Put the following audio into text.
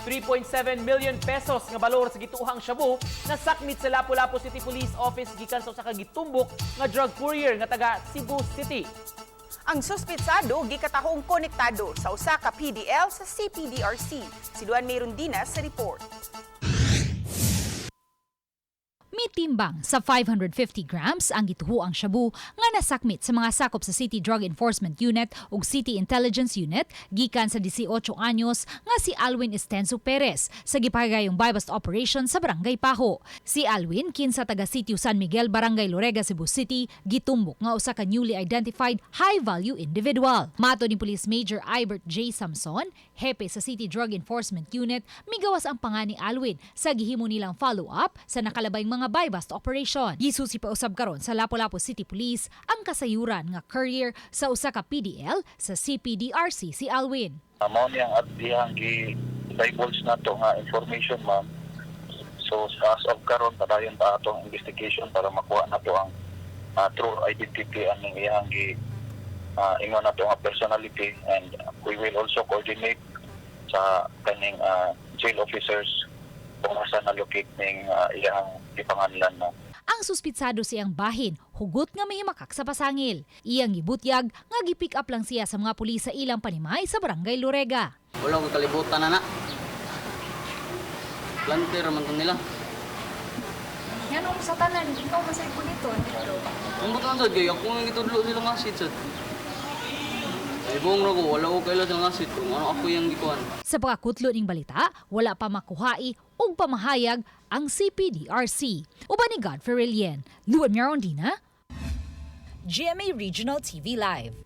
3.7 million pesos nga balor sa gituohang shabu nasakmit sa Lapu-Lapu City Police Office gikan sa usa ka gitumbok nga drug courier nga taga Cebu City. Ang suspitsado gikatahong konektado sa usa ka PDL sa CPDRC. Si Luan Merundina sa report. Mitimbang sa 550 grams ang gituohang shabu nga nasakmit sa mga sakop sa City Drug Enforcement Unit ug City Intelligence Unit gikan sa 18 anyos nga si Alwin Estenzo Perez sa gipagayong buy-bust operation sa Barangay Pajo. Si Alwin, kinsa taga Sitio San Miguel, Barangay Lorega, Cebu City, gitumbok nga usa ka newly identified high-value individual. Matod ni Police Major Ibert J. Samson, hepe sa City Drug Enforcement Unit, migawas ang panga ni Alwin sa gihimo nilang follow-up sa nakalabay mga buy-bust operation. Gisusi pa usab karon sa Lapu-Lapu City Police ang kasayuran nga courier sa usa ka PDL sa CPDRC si Alwin. Mao niyang at dihang gi divulge nato nga information, ma'am. So as of karon, padayon pa atong investigation para makuha nato ang true identity aning iyang gi ingon nato nga personality, and we will also coordinate sa kaning jail officers kung asa na locate ning iyang gipanganlan na. Ang suspitsado sa iyang bahin, hugot nga mihimakak sa pasangil. Iyang gibutyag nga gipick up lang siya sa mga pulis sa ilang panimay sa Barangay Lorega. Wala ko kalibutan na na. Planter man to nila. Yan sa tanan, ikaw masay ko nito dito. Ang butan sad kay ako nga gitudlo sila nga acid sad. Ay buong ra ko, wala ko kaila sa nga acid kung ano ako yung gikuan. Sa pagkakutlo ning balita, wala pa makuhai ug pamahayag ang CPDRC. Uban ni Godfrey Relien, Luan Mirondina, GMA Regional TV Live.